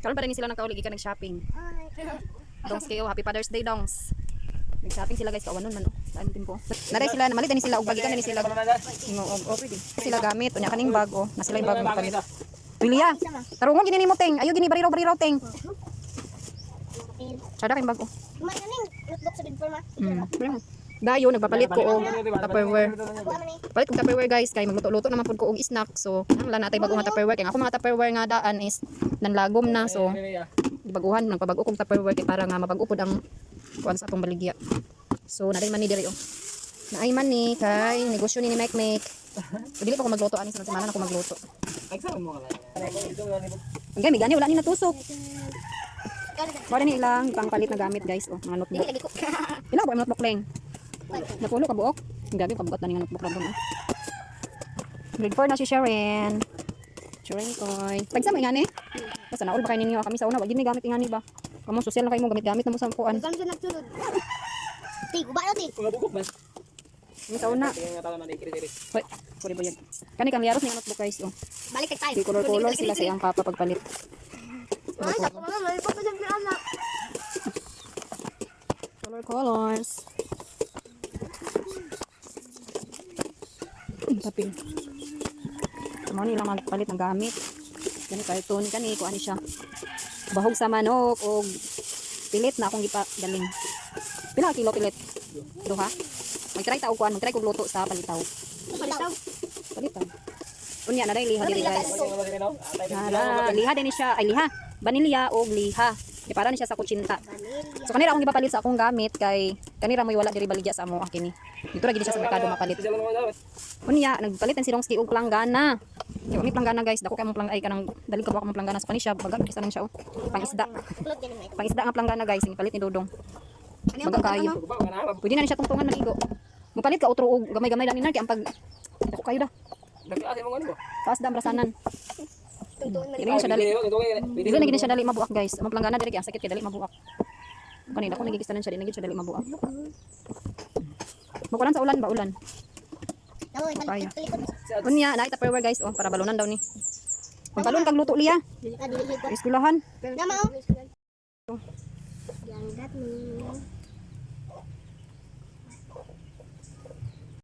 Karon pa rin sila nagkauli gikan nag-shopping. Dongs kayo, happy Father's Day, dongs. Nag-shopping sila, guys, kawanon man oh. Saan din po. Naray sila, namalit ni sila og bag, gikan na ni sila. Ingo og oh, pwede. Sila gamit unya kaning bag oh, na sila yung bag palit. Lilia, tarungon gini nimo, Teng. Ayo gini bariraw bariraw, Teng. Sada kay bag oh. Maning notebook sa big ma. Dayo nagpapalit ko og Tupperware. Palit kog Tupperware, guys, kay magluto-luto naman pud ko og snack. So, nangla natay bago nga Tupperware kay ang ako mga Tupperware nga daan is nanlagom na. So, gibaguhan, nagpabago kog Tupperware kay para nga mabago pud ang kuan sa atong baligya. So, naday man ni diri oh. Naay man ni kay negosyo ni ni Mike Mike. So, dili pa ko magluto ani, sunod semana na ko magluto. Ang gami gani wala ni natusok. Wala ni ilang pangpalit na gamit, guys, oh, mga notebook. Lagi ko. Pila ba ang notebook, Leng? Napulo ka buok? Ang gabi kabugat na ni nga notebook lang oh. Grade 4 na si Sharon. Sharon koy. Tagsa mo ingani? Basta naul ba kay ninyo kami sa una, wag gid mi gamit ingani ba. Kamo social na kayo mo gamit-gamit na mo sa kuan. Gamit sa nagsulod. Ti, guba na ti. Kami sa una. Hoy, puri buyag. Kani kang liaros ni nga notebook, guys, oh. Balik kay time. Di color-color sila sa iyang papa pagpalit. Ay, ako mga malipot pa sa anak. Color colors. Ang papel. Mo ni lang magpalit ng gamit. Kani cartoon kani ko ani siya. Bahog sa manok og pilit na akong gipa galing. Pila ka kilo pilit? Duha. Mag-try ta og kuan, mag-try kog luto sa palitaw. Palitaw. Palitaw. Unya na dai liha diri, guys. Nara, liha din ni siya, ay liha. Vanilya og liha. Di para ni siya sa kutsinta. So kanira akong gipapalit sa akong gamit kay kanira mo'y wala diri baligya sa amo kini. Dito ra gid siya sa merkado mapalit. Unya nagpalit ang silong ski og planggana. Kay mi planggana, guys, dako kay mong plangga ay kanang dali ka ba mong planggana sa kani siya baga isa nang siya oh. Pangisda. Kulot din mo. Pangisda nga planggana, guys, ang gipalit ni Dodong. Baga kayo. Pwede na ni siya tungtungan maligo. Mupalit ka otro og gamay-gamay lang ni kay ang pag dako kayo da. Taas da ang brasanan. Tungtungan Dili na siya dali. Dili na gid siya dali mabuak, guys. Ang planggana diri kay ang sakit kay dali mabuak. Kanina ko nagigistanan siya, dili na gid siya dali mabuak. Makulan sa ulan ba ulan? Tama, Kaya. balik talikod. Unya, na Tupperware, guys, oh, para balunan daw ni. Magbalon kag luto liya. Ah, dili ko. Eskulahan. Nama oh. Yanggat mo.